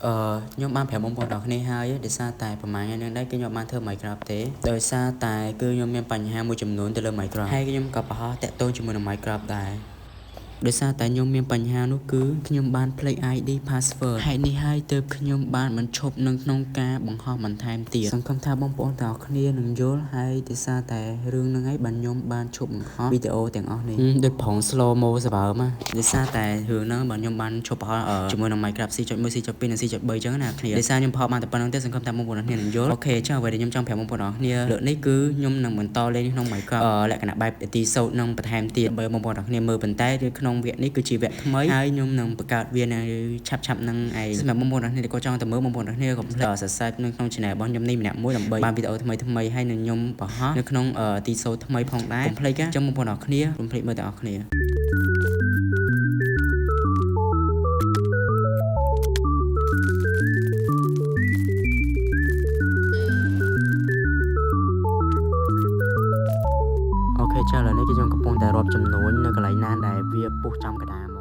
អឺខ្ញុំបានប្រាប់បងប្អូនទាំងគ្នាហើយដោយសារតែប្រហែលថ្ងៃនេះដែរគឺខ្ញុំបានធ្វើ Minecraft ទេដោយសារតែគឺខ្ញុំមានបញ្ហាមួយចំនួនទៅលើ Minecraft ហើយខ្ញុំក៏បង្ហោះតាក់ទងជាមួយនឹង Minecraft ដែរដោយសារតែខ្ញុំមានបញ្ហានោះគឺខ្ញុំបានភ្លេច ID password ហេតុនេះហើយទើបខ្ញុំបានបញ្ឈប់នៅក្នុងការបង្ហោះបន្ថែមទៀតសង្ឃឹមថាបងប្អូនទាំងអស់គ្នានឹងយល់ហើយដោយសារតែរឿងហ្នឹងឯងបានខ្ញុំបានឈប់បង្ហោះវីដេអូទាំងអស់នេះដូចប្រង slow mo សបើមដោយសារតែរឿងហ្នឹងបានខ្ញុំបានឈប់បង្ហោះជាមួយនឹង Minecraft C.1 C.2 និង C.3 អញ្ចឹងណាគ្នាដោយសារខ្ញុំផុសបានតែប៉ុណ្្នឹងទេសង្ឃឹមថាបងប្អូនទាំងគ្នានឹងយល់OK ចុះអ្វីដែលខ្ញុំចង់ប្រាប់បងប្អូនទាំងអស់គ្នាលើកនេះគឺខ្ញុំនឹងបន្តលេងក្នុង Minecraft លក្ខណៈបែប episode នឹងបន្ថែមទៀតបើបងប្អូនទាំងគ្នាមើលប៉ុន្តែក្នុងវគ្គនេះគឺជាវគ្គថ្មីហើយខ្ញុំនឹងបង្កើតវានៅឆាប់ឆាប់នឹងឯងសម្រាប់បងប្អូនទាំងគ្នាដែលគាត់ចង់ទៅមើលបងប្អូនទាំងគ្នាកុំភ្លេច Subscribe នៅក្នុង Channel របស់ខ្ញុំនេះម្នាក់មួយដើម្បីបានវីដេអូថ្មីថ្មីហើយនឹងខ្ញុំបង្ហោះនៅក្នុង episode ថ្មីផងដែរកុំភ្លេចណាចឹងបងប្អូនទាំងគ្នាកុំភ្លេចមើលទាំងអស់គ្នា OK ចាឥឡូវនេះគឺខ្ញុំកំពុងតែរាប់ចំនួននៅកន្លែងណាដែលវាពុះចំកណ្ដាលហ្មង។